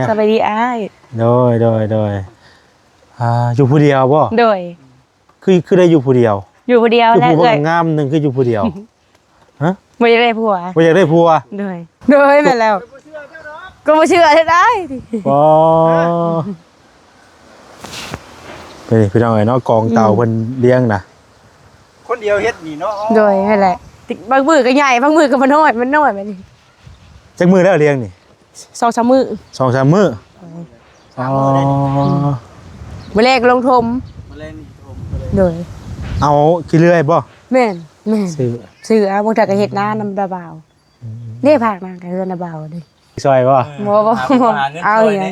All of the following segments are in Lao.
ສະບາຍດີອ້າຍ. ໂດຍ ໂດຍ ໂດຍ. ອ່າ ຢູ່ຜູ້ດຽວບໍ່? ໂດຍ. ຄື ຄືໄດ້ຢູ່ຜູ້ດຽວ? ຢູ່ຜູ້ດຽວແຫຼະ ຄືຜູ້ງາມໜຶ່ງຄືຢູ່ຜູ້ດຽວ? ຮະ? ບໍ່ຢາກໄດ້ຜົວ. ບໍ່ຢາກໄດ້ຜົວ? ໂດຍ ໂດຍ ແມ່ນແລ້ວ. ກໍບໍ່ເຊື່ອເຮັດໄດ້. ອໍ ເປັນພີ່ນ້ອງເອີຍເນາະ ກອງເຕົາເພິ່ນລ້ຽງນະ ຄົນດຽວເຮັດນີ້ເນາະ. ໂດຍ ຫັ້ນແຫຼະ ບາງມື້ກໍໃຫຍ່ ບາງມື້ກໍບໍ່ນ້ອຍ ມັນນ້ອຍແບບນີ້. ຈັກມື້ແລ້ວລ້ຽງນີ້? ສອງສາມມື້. ສອງສາມມື້. ອໍ ມື້ແລງລົງຖົມ. ມື້ແລງນີ້ຖົມ. ໂດຍ. ເອົາຂີ້ເລື່ອຍບໍ່? ແມ່ນ ແມ່ນ ຊື້ ຊື້ເອົາ. ບາງເທື່ອກໍເຮັດນານຳດາບ່າວ. ອືມ ເດ້ ພາກນາກໍເຮືອນດາບ່າວເດ້. ຊ່ອຍບໍ່? ບໍ່ ບໍ່ ເອົາຫຍັງ?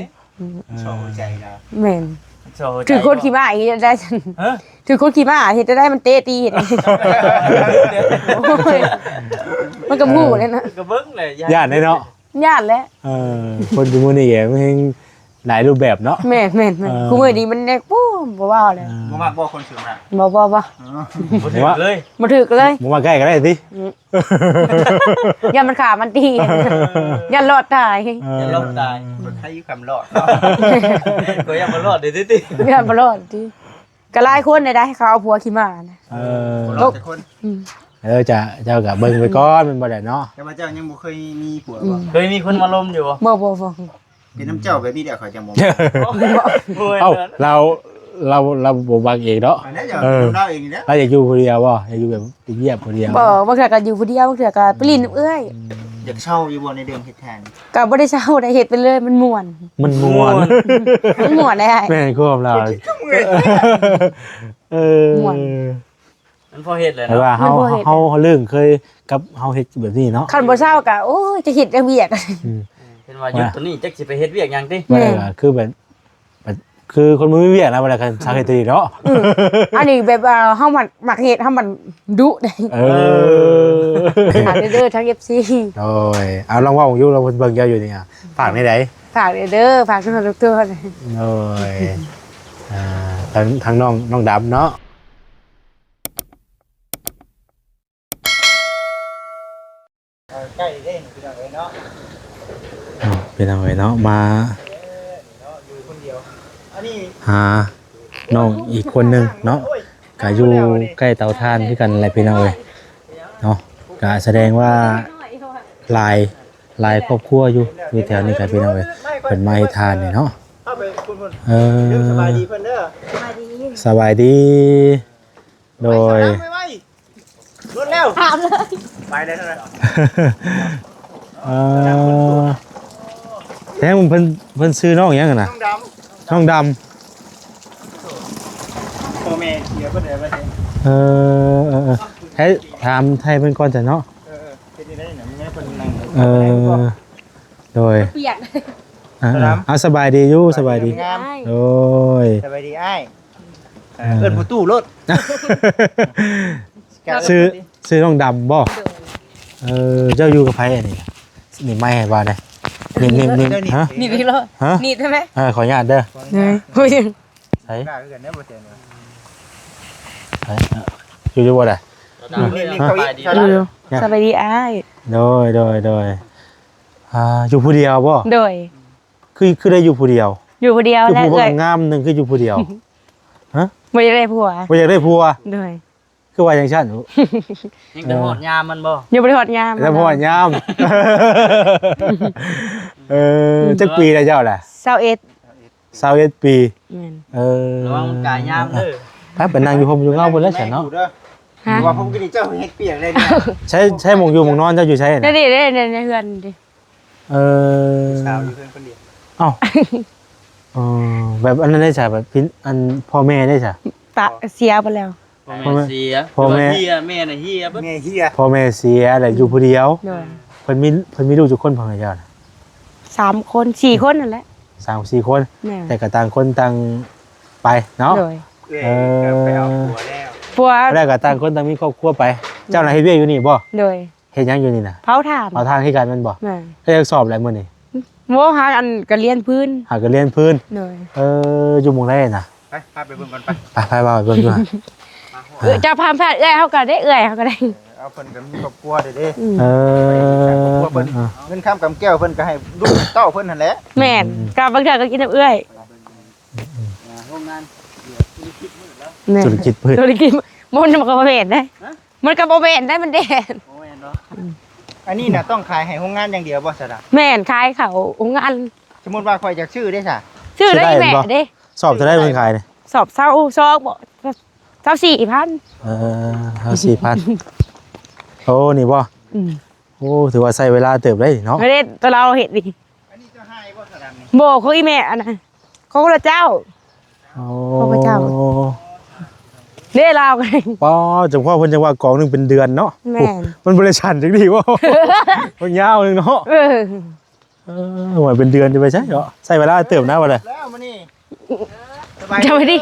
ຊ່ອຍຫົວໃຈນະ. ແມ່ນ ຖືກຄົນຂີ້ໝ້າເຮັດໄດ້. ຖືກຄົນຂີ້ໝ້າເຮັດໄດ້ ມັນເຕະຕີເຮັດ. ໂອ້ຍ ມັນກໍຮູ້ແລ້ວນະ ກໍເບິ່ງແຫຼະ ຢ້ານເດ້ເນາະ. ຢ້ານແຫຼະ. ເອີ ຄົນທຸກມື້ນີ້ແຮງຫຼາຍຮູບແບບເນາະ. ແມ່ນໆໆ ເອີ ຄູ່ມື້ນີ້ມັນແນວ ໂອ້ ບໍ່ເວົ້າແລ້ວ. ບໍ່ມັກບໍ່ຄົນຊື່ມາ? ບໍ່ ບໍ່ ບໍ່ ບໍ່ຖືກເລີຍ ບໍ່ຖືກເລີຍ. ບໍ່ມາໃກ້ກໍໄດ້ຕິ. ອືມ ຢ້ານມັນຂ້າມັນຕີ ຢ້ານລອດຕາຍ. ເອີ ຢ້ານລອດຕາຍ. ເອີ ໃຄຢູ່ຄຳລອດເນາະ ກໍຢ້ານບໍ່ລອດເດ້ຕິ ຢ້ານບໍ່ລອດຕິ. ກໍຫຼາຍຄົນໄດ້ ເຂົາເອົາຜົວຂີ້ໝ້ານະ. ເອີ ບໍ່ລອດຈັກຄົນ. ອືມ ເອີ ຈະ ເຈົ້າກໍເບິ່ງໄປກ່ອນ ແມ່ນບໍ່ໄດ້ເນາະ. ແຕ່ວ່າເຈົ້າຍັງບໍ່ເຄີຍມີຜົວບໍ່? ອືມ ເຄີຍມີຄົນມາລົມຢູ່ບໍ່? ບໍ່ ບໍ່ ບໍ່. ເປັນນຳເຈົ້າແບບນີ້ແຫຼະ ຂ້ອຍຈັ່ງບໍ່. ເອົ້າ ລາວ ລາວ ລາວບໍ່ມັກເອງເນາະ. ເອີ ລາວເອງນີ້ແຫຼະ ລາວຢາກຢູ່ຜູ້ດຽວບໍ່? ຢາກຢູ່ແບບ ໄປຢ້ຽມຜູ້ດຽວ. ບໍ່ ບາງເທື່ອກໍຢູ່ຜູ້ດຽວ ບາງເທື່ອກໍໄປຫຼິ້ນນຳເອື້ອຍ. ອືມ ຢາກເຊົ່າຢູ່ບໍ່ໃນເລື່ອງເຮັດແທນ? ກໍບໍ່ໄດ້ເຊົ່າໄດ້ ເຮັດໄປເລີຍ ມັນມ່ວນ. ມັນມ່ວນ ມັນມ່ວນໄດ໋. ແມ່ນຄວາມລາວ. ເອີ ມ່ວນ ມັນພໍເຮັດແຫຼະເນາະ. ແຕ່ວ່າເຮົາ ມັນພໍເຮັດ ເຮົາ ເຮົາເລີ່ມເຄີຍກັບເຮົາເຮັດແບບນີ້ເນາະ. ຄັນບໍ່ເຊົ່າກໍ ໂອ້ຍ ຈະເຮັດແຕ່ວຽກ. ອືມ ເຫັນວ່າຢຸດຕົວນີ້ ຈັກຊິໄປເຮັດວຽກຫຍັງຕິ. ແມ່ນ ຄືແບບ ຄືຄົນບໍ່ມີວຽກນະ ເວລາຄັນເຊົາເຮັດຕົວນີ້ເນາະ. ເອີ ອັນນີ້ແບບວ່າເຮົາມັກ ມັກເຮັດ ເຮົາມັນດຸໄດ໋. ເອີ ເອີ ຝາກເດີ ທາງເອັຟຊີ. ໂດຍ ເອົາ ລອງເວົ້າຢູ່ ລອງເບິ່ງເຈົ້າຢູ່ນີ້ ຝາກແນວໃດ? ຝາກເດີ ຝາກທຸກຄົນ. ໂດຍ ອ່າ ທາງ ທາງນ້ອງ ນ້ອງດຳເນາະ. ໃກ້ເດ້ພີ່ນ້ອງເອີຍເນາະ. ເອົ້າ ພີ່ນ້ອງເອີຍເນາະ ມາ ເອີ ເນາະ ຢູ່ຄົນດຽວ ອັນນີ້ ຫານ້ອງອີກຄົນໜຶ່ງເນາະ ກະຢູ່ໃກ້ເຕົາຖ່ານຄືກັນແຫຼະພີ່ນ້ອງເອີຍເນາະ. ກະສະແດງວ່າຫຼາຍ ຫຼາຍຄອບຄົວຢູ່ ຢູ່ແຖວນີ້ກະພີ່ນ້ອງເອີຍ ເພິ່ນມາເຮັດຖ່ານນີ້ເນາະ. ເອີ ສະບາຍດີເພິ່ນເດີ ສະບາຍດີ. ໂດຍ ໄວໆ ລົດແລ້ວ ຖາມເລີຍ ໄປເລີຍເທົ່ານັ້ນ. ເອີ ແທ້ ເພິ່ນ ເພິ່ນຊື່ນ້ອງຫຍັງຫັ້ນນະ? ນ້ອງດຳ ນ້ອງດຳ. ພໍ່ແມ່ເສຍເບິດແລ້ວບັດນີ້. ເອີ ເອີ ເອີ ໃຫ້ຖາມໄຖ່ເພິ່ນກ່ອນຊະເນາະ. ເອີ ເອີ ເປັນຈັ່ງໃດນະ ແມ່ເພິ່ນນັ່ງ. ເອີ ໂດຍ ປຽກ. ເອີ ເອີ ເອົາ ສະບາຍດີຢູ່ ສະບາຍດີ ສະບາຍດີ. ໂດຍ ສະບາຍດີອ້າຍ. ເອີ ເອີ້ນພໍ່ຕູ້ໂລດ. ຊື່ ຊື່ນ້ອງດຳບໍ່? ໂດຍ. ເອີ ເຈົ້າຢູ່ກັບໃຜອັນນີ້? ນີ້ໄມ້ໃຫ້ວ່າໄດ໋ ນີ້ ນີ້ ນີ້ ຮະ? ນີ້ນີ້ໂລດ ຮະ? ນີ້ໄດ້ໄໝ? ເອີ ຂໍອະນຸຍາດເດີ. ໃສ? ຢູ່ ຢູ່ບໍ່ໄດ້? ສະບາຍດີອ້າຍ. ໂດຍ ໂດຍ ໂດຍ. ອ່າ ຢູ່ຜູ້ດຽວບໍ່? ໂດຍ. ຄື ຄືໄດ້ຢູ່ຜູ້ດຽວ? ຢູ່ຜູ້ດຽວແຫຼະ ຄືຜູ້ງາມໜຶ່ງຄືຢູ່ຜູ້ດຽວ? ຮະ? ບໍ່ຢາກໄດ້ຜົວ. ບໍ່ຢາກໄດ້ຜົວ? ໂດຍ. ຄືວ່າຈັ່ງຊັ້ນ? ຍັງບໍ່ໄດ້ຮອດຍາມມັນບໍ່? ຍັງບໍ່ໄດ້ຮອດຍາມ ຍັງບໍ່ໄດ້ຮອດຍາມ. ເອີ ອືມ ຈັກປີແລ້ວເຈົ້າລະ? ຊາວເອັດ. ຊາວເອັດປີ. ແມ່ນ. ເອີ ລະວັງມັນກາຍຍາມເດີ. ໄປ ໄປນັ່ງຢູ່ຮົ່ມຢູ່ເງົາພຸ້ນແຫຼະຊັ້ນເນາະ. ຮະ? ວ່າຜົມກິນເຈົ້າເຮັດປຽກເລີຍ. ໃຊ້ ໃຊ້ໝ່ອງຢູ່ໝ່ອງນອນເຈົ້າຢູ່ໃສນະ? ໃນນີ້ເດ້ ໃນ ໃນເຮືອນເດ້. ເອີ ສາວຢູ່ເຮືອນຄົນດຽວ. ເອົ້າ ເອີ ແບບອັນນັ້ນໄດ້ສະ ແບບພີ່ ອັນພໍ່ແມ່ໄດ້ສະ? ປະ ເສຍໄປແລ້ວ. ພໍ່ແມ່ເສຍ ພໍ່ແມ່ ຫຼືວ່າເຮຍ ແມ່ນະເຮຍເບິດ ແມ່ເຮຍ. ພໍ່ແມ່ເສຍແລ້ວຢູ່ຜູ້ດຽວ. ໂດຍ. ເພິ່ນມີ ເພິ່ນມີລູກຈັກຄົນພໍ່ແມ່ເຈົ້ານະ? ສາມຄົນ ສີ່ຄົນນັ້ນແຫຼະ. ສາມສີ່ຄົນ. ແມ່ນ. ແຕ່ກໍຕ່າງຄົນຕ່າງໄປເນາະ. ໂດຍ. ເອີ ເອີ ໄປເອົາຜົວແລ້ວ ຜົວແລ້ວກໍຕ່າງຄົນຕ່າງມີຄອບຄົວໄປ. ເຈົ້ານະເຮັດວຽກຢູ່ນີ້ບໍ່? ໂດຍ. ເຮັດຫຍັງຢູ່ນີ້ນະ? ເຜົາຖ່ານ. ເຜົາຖ່ານຄືກັນແມ່ນບໍ່? ແມ່ນ. ເຮັດຫຍັງສອບແຫຼະມື້ນີ້? ບໍ່ ຫາອັນກະລຽນພື້ນ. ຫາກະລຽນພື້ນ. ໂດຍ. ເອີ ຢູ່ໝ່ອງໃດນະ? ໄປ ພາໄປເບິ່ງກ່ອນໄປ. ໄປ ໄປ ວ່າໄປເບິ່ງຢູ່. ເອີ ເຈົ້າພາມພາດເອື້ອຍເຮົາກໍໄດ້ ເອື້ອຍເຮົາກໍໄດ້. ເອົາ ເພິ່ນກໍມີຄອບຄົວເດ້ເດ້. ອືມ ເອີ ເອີ ເອີ ເງິນຄຳກຳແກ້ວເພິ່ນກໍໃຫ້ລູກເຕົ້າເພິ່ນຫັ້ນແຫຼະ. ແມ່ນ ອືມ ກໍບາງເທື່ອກໍກິນນຳເອື້ອຍ. ອ່າ ໂຮງງານ ທຸລະກິດມືດແລ້ວ. ແມ່ນ ທຸລະກິດມືດ ທຸລະກິດ ມັນກໍບໍ່ແມ່ນເດ້. ຮະ? ມັນກໍບໍ່ແມ່ນໄດ໋ ມັນແດດ. ບໍ່ແມ່ນເນາະ. ອືມ ອັນນີ້ນະ ຕ້ອງຂາຍໃຫ້ໂຮງງານຢ່າງດຽວບໍ່ ສະດະ? ແມ່ນ ຂາຍເຂົ້າໂຮງງານ. ສົມມຸດວ່າຂ້ອຍຢາກຊື້ເດ້ຊະ? ຊື້ໄດ້ ຊື້ໄດ້ແມ່ເດ້. ສອບເທົ່າໃດເພິ່ນຂາຍນີ້? ສອບຊາວ ຊາວບໍ່ ຊາວສີ່ພັນ. ເອີ ຊາວສີ່ພັນ. ໂອ້ ນີ້ບໍ່? ອືມ ໂອ້ ຖືວ່າໃຊ້ເວລາເຕີບໄດ໋ເນາະ. ເດ້ ຕົວລາວເຮັດນີ້. ອັນນີ້ເຈົ້າໃຫ້ບໍ່ ສະດຳນີ້? ບໍ່ ຂອງອີ່ແມ່ອັນນັ້ນ ຂອງລະເຈົ້າ. ໂອ້ ຂອງລະເຈົ້າເດ້ລາວ. ປ້າ ຈັ່ງພໍ່ເພິ່ນຈັ່ງວ່າກອງໜຶ່ງເປັນເດືອນເນາະ. ແມ່ນ ໂອ້ ມັນບໍ່ໄດ້ສັ້ນຈັກດີບໍ່? ມັນຍາວໜຶ່ງເນາະ. ເອີ ເອີ ວ່າເປັນເດືອນຈະໄປໃຊ້ເນາະ ໃຊ້ເວລາເຕີບນະວ່າແຫຼະ. ແລ້ວມື້ນີ້ ສະບາຍດີ ສະບາຍດີ.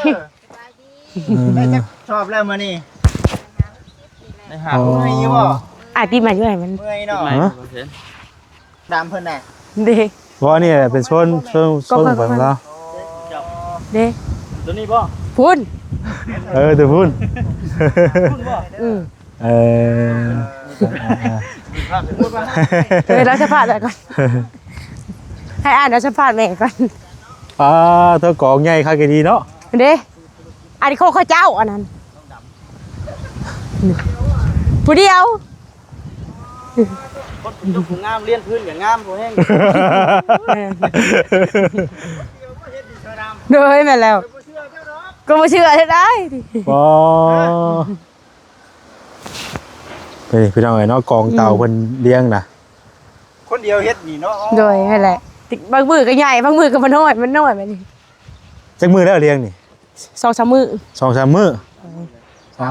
ເອີ ໄດ້ຈັກສອບແລ້ວມື້ນີ້? ໄດ້ຫາ ໂອ້ ເມື່ອຍຢູ່ບໍ່? ອາຕິມາຢູ່ໃຫ້ມັນ ເມື່ອຍເນາະ. ຮະ? ດຳເພິ່ນນະ ເດ້ ບໍ່ ອັນນີ້ເປັນໂຊນ ໂຊນ ໂຊນຂອງລາວເດ້. ຕົວນີ້ບໍ່? ພຸ້ນ ເອີ ຕົວພຸ້ນ ພຸ້ນບໍ່? ອືມ ເອີ ເອີ ລາວສະພາດແລ້ວກ່ອນ ໃຫ້ອ່ານເອົາສະພາດແມ່ກ່ອນ. ປາ ຕົວກອງໃຫຍ່ຄັກອີ່ຫຼີເນາະ. ເດ້ ອັນນີ້ຂອງເຂົາເຈົ້າ ອັນນັ້ນ ຜູ້ດຽວ. ຄົນເປັນເຈົ້າຜູ້ງາມ ລຽນພື້ນກໍງາມພໍແຮງ. ໂດຍ ແມ່ນແລ້ວ ກໍບໍ່ເຊື່ອເຮັດໄດ້. ບໍ່ ເປັນພີ່ນ້ອງເອີຍເນາະ ກອງເຕົາ ອືມ ເພິ່ນລ້ຽງນະ ຄົນດຽວເຮັດນີ້ເນາະ. ໂດຍ ແມ່ນແຫຼະ ບາງມື້ກໍໃຫຍ່ ບາງມື້ກໍບໍ່ນ້ອຍ ມັນນ້ອຍແບບນີ້. ຈັກມື້ແລ້ວລ້ຽງນີ້? ສອງສາມມື້ ສອງສາມມື້. ເອີ ອໍ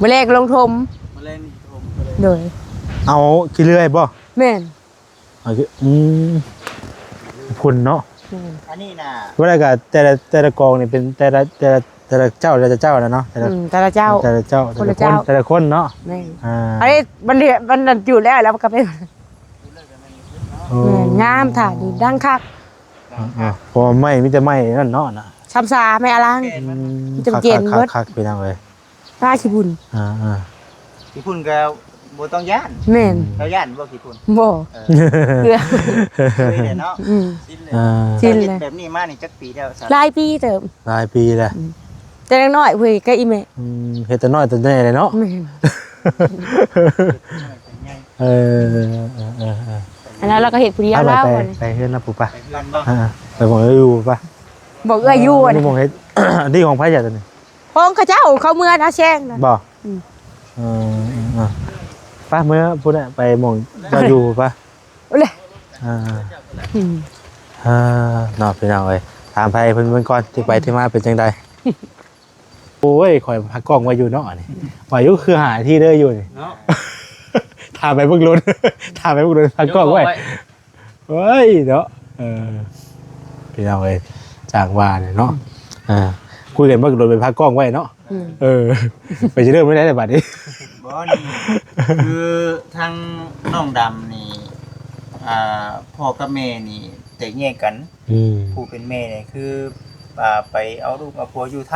ມື້ແລງລົງຖົມ ມື້ແລງນີ້ຖົມ. ໂດຍ ເອົາຂີ້ເລື່ອຍບໍ່? ແມ່ນ ເອົາ ອືມ ພຸ້ນເນາະ. ແມ່ນ ອັນນີ້ນະ ວ່າແລ້ວກໍແຕ່ລະ ແຕ່ລະກອງນີ້ເປັນແຕ່ລະ ແຕ່ລະ ແຕ່ລະເຈົ້າ ແຕ່ລະເຈົ້ານະເນາະ ແຕ່ລະ ອືມ ແຕ່ລະເຈົ້າ ແຕ່ລະເຈົ້າ ແຕ່ລະຄົນ ແຕ່ລະຄົນເນາະ. ແມ່ນ ອ່າ ອັນນີ້ມັນ ມັນຢູ່ແລ້ວ ແລ້ວມັນກໍເປັນ ໂອ້ ແມ່ນ ງາມ ຖ້ານີ້ດັງຄັກ. ອ່າໆ ເພາະວ່າໄມ້ມີແຕ່ໄມ້ນັ້ນເນາະນະ ຊຳຊາ ໄມ້ອາລາງ. ອືມ ມີແຕ່ເກນເບິດ ຄັກໆ ພີ່ນ້ອງເອີຍ ປາຂີ້ຝຸ່ນ. ອ່າໆ ຂີ້ຝຸ່ນກໍບໍ່ຕ້ອງຢ້ານ. ແມ່ນ ເຈົ້າຢ້ານບໍ່ຂີ້ຝຸ່ນ? ບໍ່ ເອີ ເຄືອ ເຄີຍແລ້ວເນາະ. ອືມ ຊິນແລ້ວ ຊິນແລ້ວ. ເຈົ້າເຮັດແບບນີ້ມານີ້ຈັກປີແລ້ວ? ຫຼາຍປີເຕີບ ຫຼາຍປີແລ້ວ. ອືມ ແຕ່ນ້ອຍໆ ເພິ່ນກໍອີແມ່. ອືມ ເຮັດແຕ່ນ້ອຍແຕ່ໃຫຍ່ເລີຍເນາະ. ແມ່ນ ເອີ ເອີ ເອີ ເອີ ອັນນັ້ນລາວກໍເຮັດຜູ້ດຽວລາວ. ໄປ ໄປເຮືອນລາວພຸ້ນປະ ອ່າ ໄປບອກເອື້ອຍຢູ່ປະ ບອກເອື້ອຍຢູ່. ອັນນີ້ຂອງໃຜຈ້ະຕົວນີ້? ຂອງເຂົາເຈົ້າ ເຂົາເມືອນາແຊງນະ. ບໍ່? ອືມ ເອີ ເອີ ເອີ ໄປເມືອພຸ້ນແຫຼະ ໄປໝ່ອງເຈົ້າຢູ່ປະ. ເອົາເລີຍ ອ່າ ອືມ ອ່າ ເນາະ ພີ່ນ້ອງເອີຍ ຖາມໄຜເພິ່ນເບິ່ງກ່ອນ ທີ່ໄປທີ່ມາເປັນຈັ່ງໃດ? ໂອ້ຍ ຂ້ອຍພັກກ້ອງໄວ້ຢູ່ເນາະນີ້ ວ່າຢູ່ຄືຫາທີ່ເດີຢູ່ນີ້ເນາະ. ຖາມໄປເບິ່ງໂລດ ຖາມໄປເບິ່ງໂລດ ພັກກ້ອງໄວ້ ໂອ້ຍເນາະ. ເອີ ພີ່ນ້ອງເອີຍ ຈ້າງວ່າແຫຼະເນາະ. ອ່າ ຄຸຍກັນເບິ່ງໂລດ ໄປພັກກ້ອງໄວ້ເນາະ. ອືມ ເອີ ໄປຊິເລີ່ມໄດ້ໃດບັດນີ້? ບໍ່ ນີ້ຄືທາງນ້ອງດຳນີ້ ອ່າ ພໍ່ກັບແມ່ນີ້ແຕກແຍກກັນ. ອືມ ຜູ້ເປັນແມ່ນີ້ຄື ອ່າ ໄປເອົາລູກເອົາຜົວຢູ່ໄທ.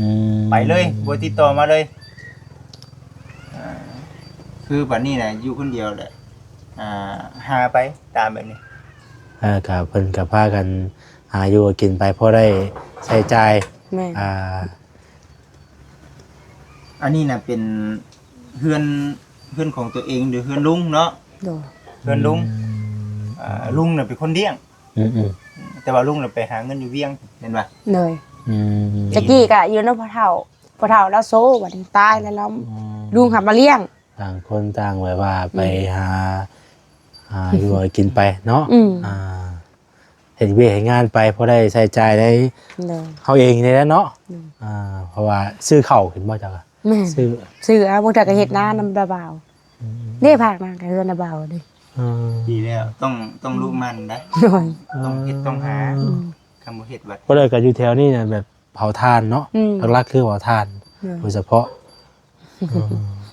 ອືມ ໄປເລີຍ ບໍ່ຕິດຕໍ່ມາເລີຍ. ອ່າ ຄືບັດນີ້ນະຢູ່ຄົນດຽວແຫຼະ ອ່າ ຫາໄປຕາມແບບນີ້. ເອີ ກໍເພິ່ນກໍພາກັນຫາຢູ່ຫາກິນໄປ ພໍໄດ້ໃຊ້ຈ່າຍ. ແມ່ນ ອ່າ ອັນນີ້ນະເປັນເຮືອນ ເຮືອນຂອງຕົວເອງ ຫຼືເຮືອນລຸງເນາະ? ໂດຍ ເຮືອນລຸງ. ອືມ ອ່າ ລຸງນະເປັນຄົນລ້ຽງ. ອືມໆ ແຕ່ວ່າລຸງນະໄປຫາເງິນຢູ່ວຽງແມ່ນບໍ່? ໂດຍ. ອືມ ແຕ່ກີ້ກະຢູ່ນຳພໍ່ເຖົ້າ ພໍ່ເຖົ້າລາວໂຊ ບັດນີ້ຕາຍແລ້ວລາວ ອືມ ລຸງຫາມາລ້ຽງ. ຕ່າງຄົນຕ່າງແບບວ່າໄປ ອືມ ຫາ ຫາຢູ່ຫາກິນໄປເນາະ. ອືມ ອ່າ ເຮັດວຽກເຮັດງານໄປ ພໍໄດ້ໃຊ້ຈ່າຍໄດ້ ໂດຍ ເຮົາເອງນີ້ແຫຼະເນາະ. ໂດຍ ອ່າ ເພາະວ່າຊື້ເຂົ້າເຫັນບໍ່ເຈົ້າ? ແມ່ນ ຊື້ ຊື້ເອົາ ບາງເທື່ອກໍເຮັດນານຳລາວບ່າວ. ອືມ ເດ້ ພາກນາກໍເຮືອນລາວບ່າວເດ້. ເອີ ດີແລ້ວ ຕ້ອງ ຕ້ອງລຸໝັ່ນໄດ໋. ໂດຍ ຕ້ອງເຮັດ ເອີ ຕ້ອງຫາ. ອືມ ຄັນບໍ່ເຮັດບັດ ບໍ່ໄດ້ກໍຢູ່ແຖວນີ້ນະ ແບບເຜົາຖ່ານເນາະ. ອືມ ຫຼັກໆຄືເຜົາຖ່ານ. ໂດຍ ໂດຍສະເພາະ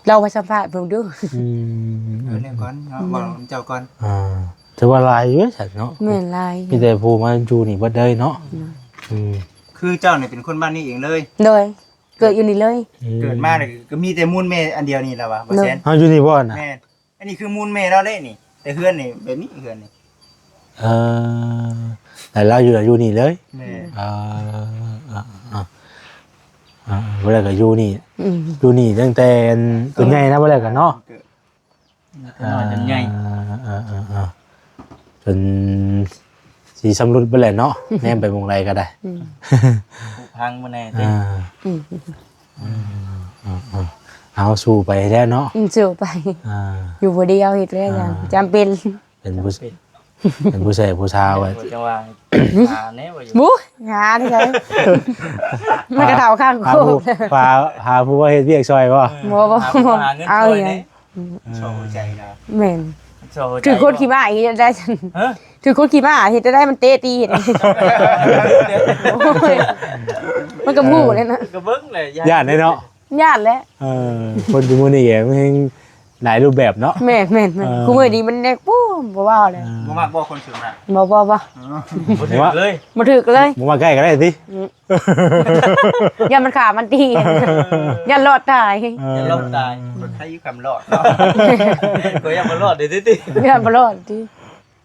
ລອງໄປສຳພາດເບິ່ງດູ. ອືມ ເອົາແນວກ່ອນເນາະ ອືມ ເວົ້ານຳເຈົ້າກ່ອນ. ອ່າ ຖືວ່າຫຼາຍຢູ່ຊັ້ນເນາະ. ແມ່ນ ຫຼາຍ ມີແຕ່ຜູ້ມາຢູ່ນີ້ເບິດເລີຍເນາະ. ອືມ ອືມ ຄືເຈົ້ານີ້ເປັນຄົນບ້ານນີ້ເອງເລີຍ? ໂດຍ. ເກີດຢູ່ນີ້ເລີຍ. ອືມ ເກີດມານີ້ກໍມີແຕ່ມູນແມ່ອັນດຽວນີ້ລະວ່າ ບໍ່ແຊນ. ເຮົາຢູ່ນີ້ບໍ່ນະ? ແມ່ນ. ອັນນີ້ຄືມູນແມ່ລາວເດ້ນີ້ ແຕ່ເຮືອນນີ້ແບບນີ້ ເຮືອນນີ້. ເອີ ແຕ່ລາວຢູ່ ຢູ່ນີ້ເລີຍ. ແມ່ນ. ເອີ ເອີ ເອີ ເອີ ບໍ່ໄດ້ກໍຢູ່ນີ້. ອືມ ຢູ່ນີ້ຕັ້ງແຕ່ອັນ ເອີ ເປັນໃຫຍ່ນະ ບໍ່ໄດ້ກໍເນາະ. ເກີດ ແຕ່ນ້ອຍຈົນໃຫຍ່. ເອີ ເອີ ເອີ ເອີ ຈົນຊິຊຳລຸດໄປແລ້ວເນາະ ແນມໄປໝ່ອງໃດກໍໄດ້. ອືມ ຜຸພັງບໍ່ແນ່ຕິ. ອ່າ ອືມ ເອີ ເອີ ເອີ ເອົາ ສູ້ໄປແລ້ວເນາະ. ອືມ ສູ້ໄປ. ອ່າ ຢູ່ຜູ້ດຽວເຮັດແລ້ວ ອ່າ ຈຳເປັນ. ເປັນຜູ້ ເປັນຜູ້ຊາຍຜູ້ສາວ ແມ່ນບໍ່ ຈັງວ່າ ຫາແນ່ບໍ່ຢູ່ ຫາໄດ້ໃສ ມັນກະເຖົ້າຂ້າງໂຄກ ຫາຜູ້ ຫາ ຫາຜູ້ມາເຮັດວຽກຊ່ອຍບໍ່? ເອີ ບໍ່ ບໍ່ ຫາຜູ້ມາຫາເງິນຊ່ອຍແນ່. ອືມ ເອີ ຊ່ອຍຫົວໃຈນະ. ແມ່ນ ຊ່ອຍຫົວໃຈ ຖືກຄົນຂີ້ມ້າເຮັດໄດ້ຊັ້ນ. ຮະ ຖືກຄົນຂີ້ມ້າເຮັດໄດ້ ມັນເຕະຕີເຮັດ ໂອ້ຍ ມັນກໍຮູ້ແລ້ວນະ ກໍເບິ່ງແຫຼະ ຢ້ານເດ້ເນາະ. ຢ້ານແຫຼະ. ເອີ ຄົນທຸກມື້ນີ້ແມ່ນແຮ່ງຫຼາຍຮູບແບບເນາະ. ແມ່ນໆໆ ເອີ ຄູ່ມື້ນີ້ມັນແນກປູ້ ບໍ່ເວົ້າແລ້ວ. ເອີ ບໍ່ມັກບໍ່ຄົນສ່ວນມາກ? ບໍ່ ບໍ່ ບໍ່. ອໍ ບໍ່ຖືກເລີຍ ບໍ່ຖືກເລີຍ. ບໍ່ມາໃກ້ກໍໄດ້ຕິ. ອືມ ຢ້ານມັນຂ້າມັນຕີ ຢ້ານລອດຕາຍ. ເອີ ຢ້ານລອດຕາຍ. ເອີ ໃຄຢູ່ຄຳລອດເນາະ ກໍຢ້ານບໍ່ລອດເດ້ຕິ ຢ້ານບໍ່ລອດຕິ.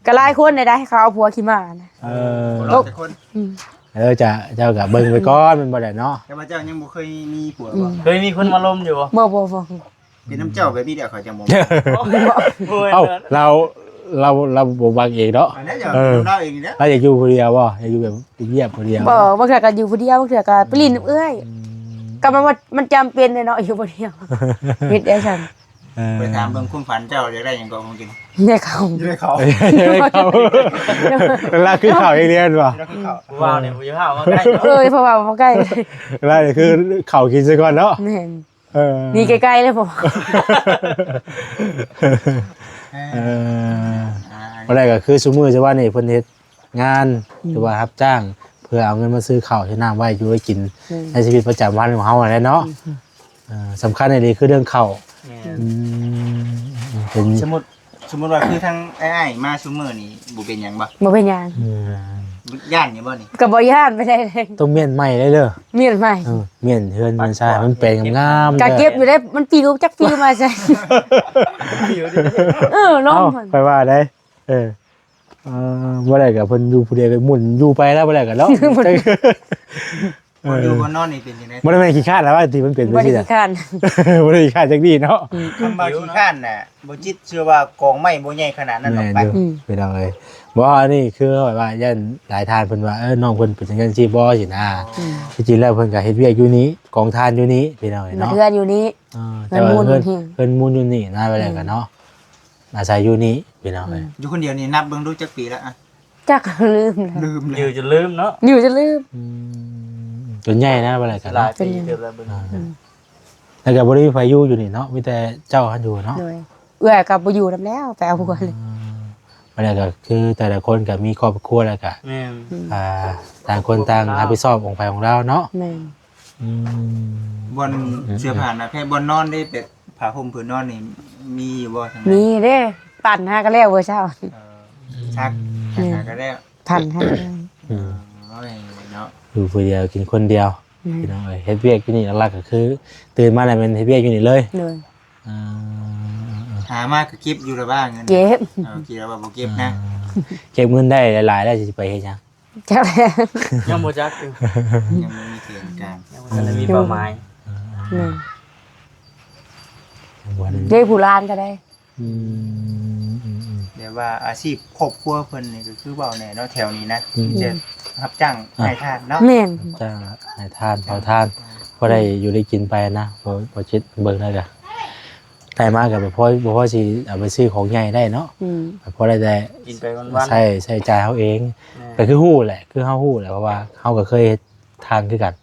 ກໍຫຼາຍຄົນໄດ້ ເຂົາເອົາຜົວຂີ້ມ້ານະ. ເອີ ບໍ່ລອດຈັກຄົນ. ອືມ ເອີ ເຈົ້າ ເຈົ້າກໍເບິ່ງໄປກ່ອນ ແມ່ນບໍ່ລະເນາະ? ແຕ່ວ່າເຈົ້າຍັງບໍ່ເຄີຍມີຜົວບໍ່? ອືມ ເຄີຍມີຄົນມາລົມຢູ່ບໍ່? ບໍ່ ບໍ່ ບໍ່. ເປັນນຳເຈົ້າແບບນີ້ແຫຼະ ຂ້ອຍຈັ່ງບໍ່ ເອົ້າ ລາວ ລາວ ລາວບໍ່ມັກເອງເນາະ. ອັນນັ້ນ ເອີ ເຈົ້າເປັນນຳລາວເອງນີ້ແຫຼະ. ລາວຢາກຢູ່ຜູ້ດຽວບໍ່? ຢາກຢູ່ແບບ ໄປຢ້ຽມຜູ້ດຽວ. ບໍ່ ບາງເທື່ອກໍຢູ່ຜູ້ດຽວ ບາງເທື່ອກໍໄປຫຼິ້ນນຳເອື້ອຍ. ອືມ ກໍມັນວ່າ ມັນຈຳເປັນເດ້ເນາະ ຢູ່ຜູ້ດຽວ ເຮັດໄດ້ຊັ້ນ. ເອີ ໄປຖາມເບິ່ງຄວາມຝັນເຈົ້າ ຢາກໄດ້ຫຍັງກໍຂອງກິນ? ຢາກໄດ້ເຂົ້າ ຢາກໄດ້ເຂົ້າ ຢາກໄດ້ເຂົ້າ. ລາວຄືເຂົ້າເອງເລີຍບໍ່? ລາວຄືເຂົ້າ ຜູ້ວ່ານີ້ບໍ່ຢາກເຂົ້າມາໃກ້ເນາະ. ເອີ ເພາະວ່າບໍ່ໃກ້ ລາວນີ້ຄືເຂົ້າກິນຊະກ່ອນເນາະ. ແມ່ນ. ເອີ ໜີໄກໆເລີຍບໍ່? ເອີ ອ່າ ບໍ່ໄດ້ກໍຄືຊຸມື້ຊະວ່ານີ້ເພິ່ນເຮັດ ງານ ອືມ ຫຼືວ່າຮັບຈ້າງ ເພື່ອເອົາເງິນມາຊື້ເຂົ້າຊື້ນ້ຳໄວ້ຢູ່ໄວ້ກິນ ແມ່ນ ໃນຊີວິດປະຈຳວັນຂອງເຮົາຫັ້ນແຫຼະເນາະ. ອືມ ເອີ ສຳຄັນອີ່ຫຼີຄືເລື່ອງເຂົ້າ. ແມ່ນ. ອືມ ເປັນ ສົມມຸດ ສົມມຸດວ່າຄືທາງອ້າຍໆມາຊຸມື້ນີ້ ບໍ່ເປັນຫຍັງບໍ່? ບໍ່ເປັນຫຍັງ. ອືມ ຢ້ານຢູ່ບໍ່ນີ້? ກໍບໍ່ຢ້ານປານໃດເລີຍ. ຕ້ອງມ້ຽນໃໝ່ເລີຍເດີ ມ້ຽນໃໝ່. ເອີ ມ້ຽນເຮືອນມ້ຽນຊານ ມັນແປງງາມໆ. ກະເກັບຢູ່ເດ້ ມັນປິວ ຈັກປິວມາໃສ. ເອີ ລົມ ເອົ້າ ຂ້ອຍວ່າໄດ໋. ເອີ ເອີ ບໍ່ໄດ້ກໍເພິ່ນຢູ່ຜູ້ດຽວກໍໝຸ່ນຢູ່ໄປແລ້ວ ບໍ່ໄດ້ກໍເນາະ. ບໍ່ໄດ້ ບໍ່ຢູ່ບໍ່ນອນນີ້ເປັນຈັ່ງໃດ? ບໍ່ໄດ້ແມ່ນຂີ້ຄ້ານລະວ່າທີ່ມັນເປັນ ບໍ່ໄດ້ຂີ້ຄ້ານ ບໍ່ໄດ້ຂີ້ຄ້ານຈັກດີ້ເນາະ. ອືມ ຄຳວ່າຂີ້ຄ້ານນະ ບໍ່ຈິດເຊື່ອວ່າກອງໄມ້ບໍ່ໃຫຍ່ຂະໜາດນັ້ນດອກໄປ. ແມ່ນຢູ່ ອືມ ພີ່ນ້ອງເອີຍ. ບໍ່ ອັນນີ້ຄືແບບວ່າຢ້ານຫຼາຍທ່ານເພິ່ນວ່າ ເອີ ນ້ອງເພິ່ນເປັນຈັ່ງຊັ້ນຈັ່ງຊີ້ບໍ່ຊີ້ນະ. ອືມ ທີ່ຈິງແລ້ວເພິ່ນກໍເຮັດວຽກຢູ່ນີ້ ກອງຖ່ານຢູ່ນີ້ ພີ່ນ້ອງເອີຍເນາະ. ເຮືອນຢູ່ນີ້ ເອີ ແຕ່ວ່າເຮືອນ ເຮືອນໝູນຢູ່ນີ້ນະ ວ່າແລ້ວກໍເນາະ. ອືມ ອາໄສຢູ່ນີ້ ພີ່ນ້ອງເອີຍ. ອືມ ຢູ່ຄົນດຽວນີ້ນັບເບິ່ງດູຈັກປີລະ? ຈັກ ລືມແລ້ວ ລືມແລ້ວ ຢູ່ຈົນລືມເນາະ ຢູ່ຈົນລືມ. ອືມ ຈົນໃຫຍ່ນະ ວ່າແລ້ວກໍຫຼາຍປີເຕີບແລ້ວເບິ່ງ. ອ່າ ອືມ ແລ້ວກໍບໍ່ໄດ້ມີໃຜຢູ່ ຢູ່ນີ້ເນາະ ມີແຕ່ເຈົ້າຫັ້ນຢູ່ເນາະ. ໂດຍ ເອື້ອຍກໍບໍ່ຢູ່ນຳແລ້ວ ໄປເອົາຜົວເລີຍ. ອ່າ ວ່າແລ້ວກໍຄືແຕ່ລະຄົນກໍມີຄອບຄົວແລ້ວກໍ ແມ່ນ ອືມ ອ່າ ຕ່າງຄົນຕ່າງຮັບຜິດຊອບຂອງໃຜຂອງລາວເນາະ. ແມ່ນ. ອືມ ບ່ອນ ອືມ ເສື້ອຜ້າໜ້າແພ ບ່ອນນອນເດ້ ແບບຜ້າຫົ່ມຜືນນອນນີ້ມີຢູ່ບໍ່? ມີເດ້ ປັ່ນຫາກໍແລ້ວມື້ເຊົ້າ. ເອີ ຊັກ ອືມ ຫາກໍແລ້ວ ປັ່ນຫາກໍແລ້ວ. ອືມ ໂອ້ຍເນາະ ຢູ່ຜູ້ດຽວກິນຄົນດຽວ. ແມ່ນ ພີ່ນ້ອງເອີຍ ເຮັດວຽກຢູ່ນີ້ຫຼັກໆກໍຄືຕື່ນມາແລ້ວແມ່ນເຮັດວຽກຢູ່ນີ້ເລີຍ. ໂດຍ. ອ່າ ຫາມາກໍເກັບຢູ່ລະວ່າເງິນ? ເກັບ. ເອີ ຄິດວ່າບໍ່ເກັບນະ. ອ່າ ເກັບເງິນໄດ້ຫຼາຍໆແລ້ວຊິໄປເຮັດຫຍັງ? ຈັກແລ້ວ ຍັງບໍ່ຈັກຢູ່ ຍັງບໍ່ມີແຜນການ ຍັງບໍ່ທັນໄດ້ມີເປົ້າໝາຍ. ອືມ ແມ່ນ ຍັງບໍ່ທັນ ເດ້ ຜູ້ຫຼານກໍໄດ້. ອືມ ອືມໆ ແບບວ່າອາຊີບຄອບຄົວເພິ່ນນີ້ກໍຄືເວົ້າແນ່ເນາະ ແຖວນີ້ນະ. ອືມ ມີແຕ່ຮັບຈ້າງ ອ່ະ ນາຍທ່ານເນາະ. ແມ່ນ ຮັບຈ້າງນາຍທ່ານ ເຝົ້າທ່ານ ພໍໄດ້ຢູ່ໄດ້ກິນໄປນະ ພໍ ພໍຈິດເບິ່ງແລ້ວກະ ໄດ້ມາກໍບໍ່ພໍ ບໍ່ພໍຊິເອົາໄປຊື້ຂອງໃຫຍ່ໄດ້ເນາະ. ອືມ ພໍໄດ້ແຕ່ກິນໄປວັນໆ ໃຊ້ ໃຊ້ຈ່າຍເຮົາເອງ. ແມ່ນ ກໍຄືຮູ້ແຫຼະ ຄືເຮົາຮູ້ແຫຼະ ເພາະວ່າເຮົາກໍເຄີຍເຮັດທານຄືກັນ.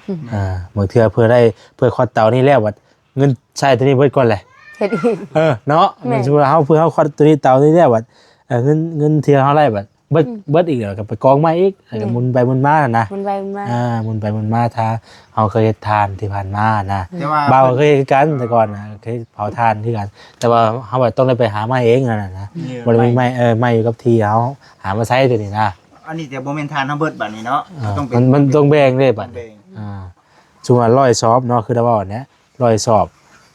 ອືມ ອ່າ ບາງເທື່ອເພື່ອໄດ້ ເພື່ອຄວັດເຕົານີ້ແລ້ວ ບັດເງິນໃຊ້ໂຕນີ້ເບິດກ່ອນແຫຼະ ເຮັດອີກ. ເອີ ເນາະ. ແມ່ນ ສົມມຸດວ່າເຮົາ ເພື່ອເຮົາຄວັດໂຕນີ້ ເຕົານີ້ແລ້ວ ບັດ ເອີ ເງິນ ເງິນທີ່ເຮົາໄດ້ບັດ ເບິດ ອືມ ເບິດອີກແລ້ວກໍໄປກອງໃໝ່ອີກ ແລ້ວກໍ ແມ່ນ ໝຸນໄປໝຸນມາຫັ້ນນະ. ໝຸນໄປໝຸນມາ ອ່າ ໝຸນໄປໝຸນມາ ຖ້າເຮົາເຄີຍເຮັດທານທີ່ຜ່ານມານະ. ແຕ່ວ່າ ບ່າວກໍເຄີຍເຮັດຄືກັນ ແຕ່ກ່ອນນະ ເຄີຍເຜົາຖ່ານຄືກັນ ແຕ່ວ່າເຮົາບັດຕ້ອງໄດ້ໄປຫາໃໝ່ເອງຫັ້ນນະ. ແມ່ນ ບໍ່ໄດ້ມີໃໝ່ ເອີ ໃໝ່ຢູ່ກັບທີ່ເຮົາຫາມາໃຊ້ໂຕນີ້ນະ. ອັນນີ້ແຕ່ບໍ່ແມ່ນຖ່ານເຮົາເບິດບັດນີ້ເນາະ. ເອີ ຕ້ອງເປັນ ມັນ ມັນຕ້ອງແບ່ງເດ້ບັດ. ຕ້ອງແບ່ງ. ອ່າ ສົມມຸດວ່າຮ້ອຍສອບເນາະ ຄືລາວເວົ້າຫັ້ນແຫຼະ ຮ້ອຍສອບ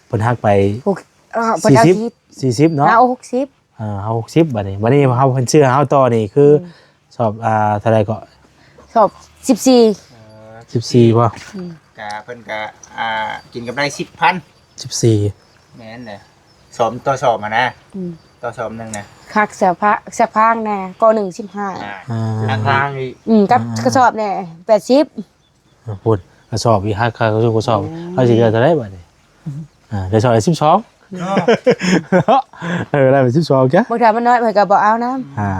ເພິ່ນຫັກໄປ ຫົກ ເອີ ເພິ່ນເອົາ ສີ່ສິບ ສີ່ສິບເນາະ ເອົາຫົກສິບ ເອີ ເຮົາຫົກສິບ ບາດນີ້ ບາດນີ້ເຮົາ ເພິ່ນຊື້ເຮົາຕໍ່ນີ້ຄື ອືມ ສອບ ອ່າ ເທົ່າໃດເກາະ? ສອບສິບສີ່ ເອີ ສິບສີ່ບໍ່? ອືມ ກະເພິ່ນກະ ອ່າ ກິນກຳໄລສິບພັນ ສິບສີ່ ແມ່ນແຫຼະ ສອບຕໍ່ສອບຫັ້ນນະ ອືມ ຕໍ່ສອບໜຶ່ງນະ ຄັກເສື້ອຜ້າ ເສື້ອຜາງແດ່ ກໍໜຶ່ງສິບຫ້າ ອ່າ ອ່າ ຄັກຜາງອີກ ອືມ ກັບ ອ່າ ກະສອບແດ່ ແປດສິບ ອ່າ ພຸ້ນ ກະສອບອີກ ຫາກະສອບ ກະສອບ ອືມ ເຮົາຊິເຫຼືອເທົ່າໃດບາດນີ້? ອ່າ ກະສອບສິບສອງ ເນາະ ເອີ ໄດ້ເປັນສິບສອງຈ້ະ ບາງເທື່ອມັນນ້ອຍເພິ່ນກະບໍ່ເອົານຳ ອ່າ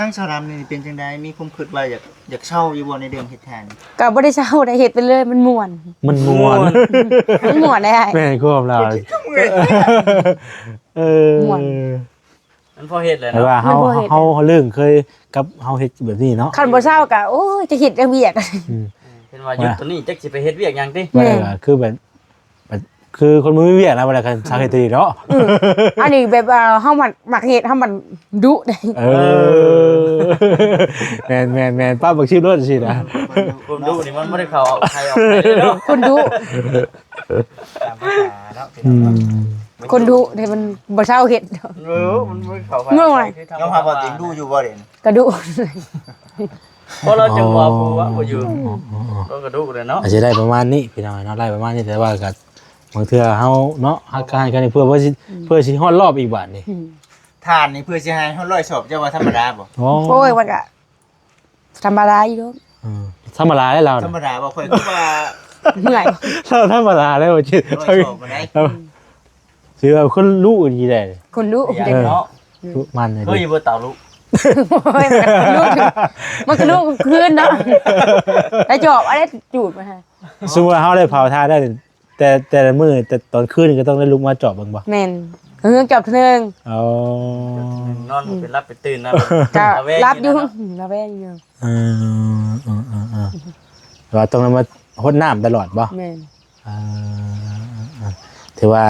ທາງສາວດຳນີ້ເປັນຈັ່ງໃດ? ມີຄວາມຄິດວ່າຢາກ ຢາກເຊົາຢູ່ບໍ່ໃນເລື່ອງເຮັດທານ? ກະບໍ່ໄດ້ເຊົາໃດ ເຮັດໄປເລີຍ ມັນມ່ວນ ມັນມ່ວນ ມັນມ່ວນໄດ໋ອ້າຍ ແມ່ນຄວາມລາວ ເອີ ມ່ວນ ມັນພໍເຮັດແຫຼະ ແຕ່ວ່າ ເນາະ ເຮົາ ມັນພໍເຮັດ ເຮົາ ເຮົາເລີ່ມເຄີຍກັບເຮົາເຮັດແບບນີ້ເນາະ ຄັນບໍ່ເຊົາກະ ໂອ້ຍ ຈະເຮັດແຕ່ວຽກ ອືມ ເພິ່ນວ່າຢຸດໂຕນີ້ ຈັກຊິໄປເຮັດວຽກຫຍັງຕິ ແມ່ນ ຄືແບບ ແບບ ຄືຄົນບໍ່ມີວຽກນະ ບໍ່ໄດ້ຄັນສັກເຮັດແຕ່ນີ້ເນາະ ເອີ ອັນນີ້ແບບວ່າເຮົາມັກ ມັກເຮັດ ເຮົາມັນດຸເດ້ ເອີ ແມ່ນໆໆ ປັບບັກຊິບໂລດຊີ້ນະ ຄວາມດຸນີ້ມັນບໍ່ໄດ້ເຂົ້າອອກໃຜອອກໃຜເດ້ເນາະ ຄົນດຸ ຕາມພາສາເນາະ ອືມ ຄົນດຸນີ້ມັນບໍ່ເຊົາເຮັດ ເອີ ມັນບໍ່ເຂົ້າໃຜ ຍອມຮັບວ່າຕົວເອງດຸຢູ່ບໍ່ເດ? ກະດຸ ເພາະລາວຈັ່ງວ່າຜູ້ວ່າບໍ່ຢູ່ ອໍ ລາວກະດຸແຫຼະເນາະ ອາດຈະໄດ້ປະມານນີ້ພີ່ນ້ອງເນາະ ໄດ້ປະມານນີ້ ແຕ່ວ່າກະບາງເທື່ອເຮົາເນາະ ຮັກກະໃຫ້ກັນເພື່ອ ເພື່ອຊິ ອືມ ເພື່ອຊິຮອດລອບອີກບາດນີ້ ອືມ ທານນີ້ເພື່ອຊິໃຫ້ຮອດຮ້ອຍສອບ ເຈົ້າວ່າທຳມະດາບໍ່? ໂອ້ ໂອ້ຍ ມັນກະທຳມະດາຢູ່ດອກ ເອີ ທຳມະດາແລ້ວລາວ ທຳມະດາບໍ່? ຂ້ອຍຄືວ່າເມື່ອຍ ລາວທຳມະດາແລ້ວ ຮ້ອຍສອບບໍ່ໄດ້ ອືມ ຖືວ່າຄົນດຸອີ່ຫຼີໃດ໋ ຄົນດຸ ເອີ ເນາະ ດຸມັນ ເຄີຍຢູ່ບໍ່ເຕົາດຸ? ໂອ້ຍ ມັນກະດຸ ມັນກະດຸຄືນເນາະ ແລ້ວຈອບ ອັນນີ້ຈູດມາໃຫ້ ສົມມຸດວ່າເຮົາໄດ້ເຜົາຖ່ານແລ້ວ ແຕ່ ແຕ່ລະມື້ ແຕ່ຕອນຄືນກໍຕ້ອງໄດ້ລຸກມາຈອບເບິ່ງບໍ່? ແມ່ນ ເຮືອງຈອບເທື່ອໜຶ່ງ ອໍ ນອນບໍ່ເປັນຫຼັບເປັນຕື່ນນະ ກະຫຼັບຢູ່ ລະແວງຢູ່ ເອີ ເອີ ເອີ ເອີ ແຕ່ວ່າຕ້ອງໄດ້ມາຫົດນ້ຳຕະຫຼອດບໍ່? ແມ່ນ ເອີ ເອີ ເອີ ຖືວ່າ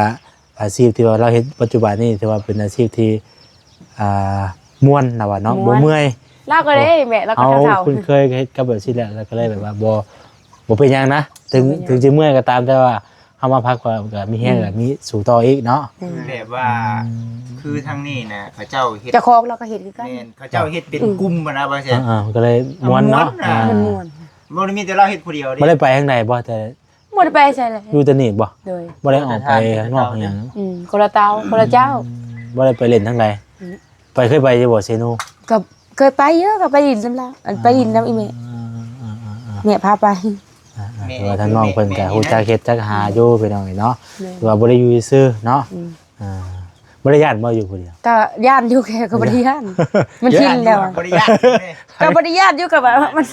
ອາຊີບທີ່ວ່າລາວເຮັດປັດຈຸບັນນີ້ ຖືວ່າເປັນອາຊີບທີ່ ອ່າ ມ່ວນລາວວ່າເນາະ ມ່ວນ ບໍ່ເມື່ອຍ ລາວກໍໄດ້ແມ່ ລາວກໍເຖົ້າໆ ເຮົາຄຸ້ນເຄີຍເຮັດກັບແບບຊີ້ແຫຼະ ລາວກໍເລີຍແບບວ່າບໍ່ ບໍ່ເປັນຫຍັງນະ ເຖິງ ບໍ່ເປັນຫຍັງ ເຖິງຊິເມື່ອຍກໍຕາມ ແຕ່ວ່າເຮົາມາພັກຜ່ອນກໍມີແຮງ ອືມ ກໍມີສູ້ຕໍ່ອີກເນາະ ອືມ ແບບວ່າ ອືມ ຄືທາງນີ້ນະ ເຂົາເຈົ້າເຮັດ ເຈົ້າຂອງລາວກໍເຮັດຄືກັນ ແມ່ນ ເຂົາເຈົ້າເຮັດເປັນ ອືມ ກຸ່ມຫັ້ນນະ ວ່າຊັ້ນ ອ່າໆ ກໍເລີຍມ່ວນເນາະ ມ່ວນນະ ອ່າ ມັນມ່ວນ ບໍ່ໄດ້ມີແຕ່ລາວເຮັດຜູ້ດຽວເດ້ ບໍ່ໄດ້ໄປທາງໃດບໍ່? ແຕ່ ບໍ່ໄດ້ໄປໃສເລີຍ ຢູ່ແຕ່ນີ້ບໍ່? ໂດຍ ບໍ່ໄດ້ອອກໄປຂ້າງນອກຫຍັງ ອືມ ຄົນລະເຕົາ ຄົນລະເຈົ້າ ອືມ ບໍ່ໄດ້ໄປຫຼິ້ນທາງໃດ? ອືມ ໄປ ເຄີຍໄປຢູ່ບໍ່ເຊໂນ? ກໍເຄີຍໄປຢູ່ ກໍໄປຫຼິ້ນນຳລາວ ອັນ ອ່າ ໄປຫຼິ້ນນຳອີ່ແມ່ ອ່າໆໆໆ ແມ່ພາໄປ ອ່າໆ ແມ່ ແຕ່ວ່າທາງນ້ອງເພິ່ນກໍ ແມ່ ຮູ້ຈັກເຮັດຈັກຫາຢູ່ ພີ່ນ້ອງເອີຍເນາະ ແມ່ນ ຖືວ່າບໍ່ໄດ້ຢູ່ຊື່ເນາະ ອືມ ອ່າ ບໍ່ໄດ້ຢ້ານບໍ່ຢູ່ຜູ້ດຽວ? ກໍຢ້ານຢູ່ ແຕ່ກໍບໍ່ໄດ້ຢ້ານ ມັນຊິນແລ້ວ ບໍ່ໄດ້ຢ້ານ ກໍບໍ່ໄດ້ຢ້ານຢູ່ ກໍວ່າມັນ ເ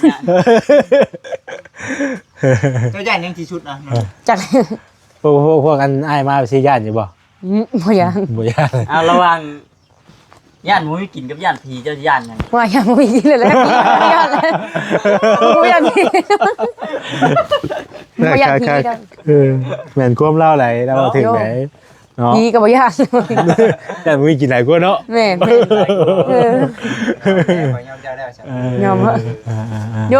ຈົ້າຢ້ານຫຍັງທີ່ສຸດນະ? ຈັກ ພວກ ພວກ ພວກອັນອ້າຍມາຊິຢ້ານຢູ່ບໍ່? ອືມ ບໍ່ຢ້ານ ບໍ່ຢ້ານ ເອົາ ລະຫວ່າງຢ້ານບໍ່ມີກິນກັບຢ້ານຜີ ເຈົ້າຢ້ານຫຍັງ? ວ່າຢ້ານບໍ່ມີກິນແລ້ວ ຢ້ານ ບໍ່ຢ້ານຜີ ບໍ່ຢ້ານຜີ ເອີ ແມ່ນຄວາມລາວຫຼາຍ ລາວເວົ້າຖືກຫຼາຍ ເນາະ ຜີກໍບໍ່ຢ້ານ ຢ້ານບໍ່ມີກິນຫຼາຍກວ່າເນາະ ແມ່ນ ແມ່ນ ເອີ ຂ້ອຍຍອມເຈົ້າແລ້ວ ເອີ ຍອມເນາະ ເອີໆໆໆ ໂຍ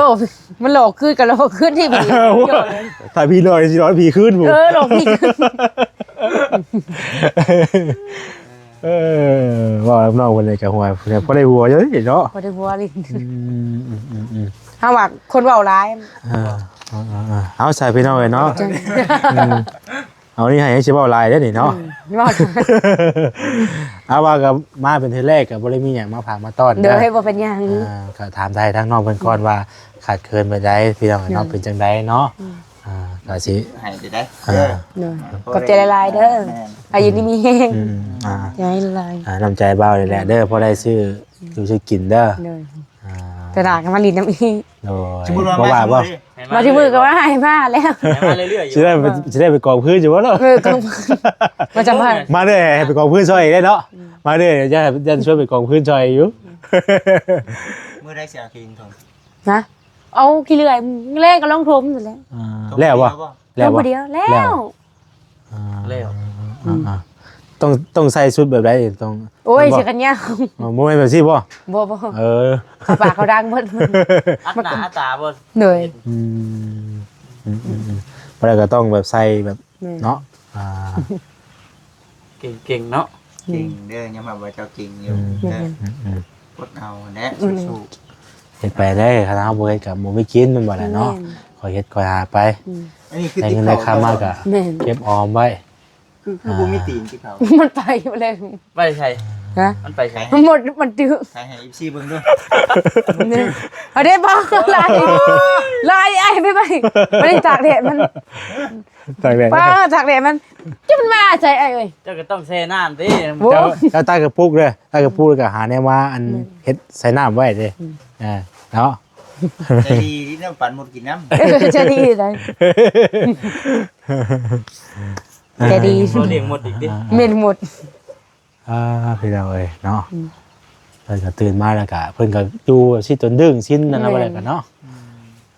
ມັນຫຼອກຄືນກໍຫຼອກຄືນທີ່ຜີ ຖ້າຜີຫຼອກຊິຫຼອກຜີຄືນພຸ້ນ ເອີ ຫຼອກຜີຄືນ ເອີ ເວົ້ານຳນ້ອງເພິ່ນນີ້ກໍຫົວ ພໍໄດ້ຫົວຢູ່ເນາະ ພໍໄດ້ຫົວລີ້ ອືມໆໆໆ ເຮົາວ່າຄົນເວົ້າຫຼາຍ ເອີ ເອົາ ໃສ່ພີ່ນ້ອງເອີຍເນາະ ອືມ ເອົານີ້ໃຫ້ ຊິເວົ້າຫຼາຍເດ້ນີ້ເນາະ ອືມ ເວົ້າ ເອົາວ່າກໍມາເປັນເທື່ອແລກ ກໍບໍ່ໄດ້ມີຫຍັງມາຝາກມາຕ້ອນ ໂດຍ ບໍ່ເປັນຫຍັງ ອ່າ ກໍຖາມໄທທາງນ້ອງເພິ່ນກ່ອນວ່າ ຂາດເຂີນແບບໃດພີ່ນ້ອງເນາະ ໂດຍ ເປັນຈັ່ງໃດເນາະ ອືມ ອ່າ ກໍຊິໃຫ້ໄດ້ ອ່າ ໂດຍ ອ່າ ຂອບໃຈຫຼາຍໆເດີ ແມ່ນ ອາຍຸດີມີແຮງ ອືມ ອ່າ ໃຈຫຼາຍ ອ່າ ນ້ຳໃຈບ່າວນີ້ແຫຼະເດີ ພໍໄດ້ຊື້ຢູ່ຊື້ກິນເດີ ໂດຍ ອ່າ ຕະຫຼາດກໍມາຫຼິ້ນນຳອີກ ໂດຍ ສົມມຸດວ່າ ບໍ່ວ່າບໍ່ ມາ ມາ ມາ ມາ ມາ ມາ ມາ ມາ ມາ ມາແລ້ວ ໃຫ້ມາເລື້ອຍໆຢູ່ ຊິໄດ້ໄປ ຊິໄດ້ໄປກອງພື້ນຢູ່ບໍ່ເນາະ ເອີ ກອງພື້ນ ມາຈຳພັນ ມາເດີ້ ໃຫ້ໄປກອງພື້ນຊ່ອຍອີກໄດ້ເນາະ ອືມ ມາເດີ້ ຢ້ານ ຢ້ານຊວນໄປກອງພື້ນຊ່ອຍຢູ່ ມື້ໃດຊິເອົາຂີ້ດິນຖົມ ຮະ ເອົາຂີ້ເລື່ອຍ ແລງກໍລົງຖົມນັ້ນແຫຼະ ອ່າ ຖົມ ແລ້ວບໍ່? ແລ້ວບໍ່? ລົງຜູ້ດຽວ ແລ້ວ ອ່າ ແລ້ວ ອ່າໆ ຕ້ອງ ຕ້ອງໃສ່ຊຸດແບບໃດ? ຕ້ອງ ໂອ້ຍ ເສື້ອແຂນຍາວ ອໍ ບໍ່ແມ່ນແບບຊີ້ບໍ່? ບໍ່ ບໍ່ ເອີ ເຂົ້າປາກເຂົ້າດັງເບິດ ອັດໜ້າອັດຕາບໍ່? ໂດຍ ອືມ ອືມໆໆ ມັນ ບໍ່ໄດ້ກໍຕ້ອງແບບໃສ່ແບບ ແມ່ນ ເນາະ ອ່າ ເກັ່ງໆເນາະ ເກັ່ງເດີ ຍອມຮັບວ່າເຈົ້າເກັ່ງຢູ່ ອືມ ເດີ ແມ່ນ ອືມໆ ອົດເອົາແຫຼະ ອືມ ສູ້ໆ ເຮັດໄປເດີ ຄັນເຮົາບໍ່ເຮັດກໍບໍ່ມີກິນ ແມ່ນບໍ່ລະເນາະ ແມ່ນ ຄ່ອຍເຮັດຄ່ອຍຫາໄປ ອືມ ອັນນີ້ຄື ໄດ້ເງິນໄດ້ຄຳມາກໍ ແມ່ນ ເກັບອອມໄວ້ ຄື ຄືບໍ່ມີຕີນຕິເຂົາ ມັນໄປແລ້ວ ໄປໃສ ຮະ ມັນໄປໃສ ມັນໝົດ ມັນຕື້ ໃສ່ໃຫ້ເອັຟຊີເບິ່ງດູ ເອົາເດ້ບໍ່ ຫຼາຍ ຫຼາຍ ອ້າຍ ໄປໄປ ໄປຕາກແດດມັນ ຕາກແດດ ປ້າ ຕາກແດດມັນ ຈະມັນມາໃສອ້າຍເອີຍ ເຈົ້າກໍຕ້ອງແຊ່ນ້ຳຕິ ໂອ້ ເຈົ້າ ເຈົ້າຕາກກະປຸກເດີ ຕາກກະປຸກແລ້ວກໍຫາແນວມາ ອັນ ອືມ ເຮັດໃສ່ນ້ຳໄວ້ເດ້ ອືມ ອ່າ ເນາະ ໃຈດີເນາະ ປານໝົດກິນນ້ຳ ເອີ ໃຈດີໄດ ໃຈດີ ບໍ່ລ້ຽງໝົດອີກຕິ ແມ່ນໝົດ ອ່າ ພີ່ນ້ອງເອີຍເນາະ ອືມ ເພິ່ນກໍຕື່ນມາແລ້ວກໍ ເພິ່ນກໍຢູ່ຊິຈົນດຶງຊິນນັ້ນລະ ແມ່ນ ວ່າແລ້ວກໍເນາະ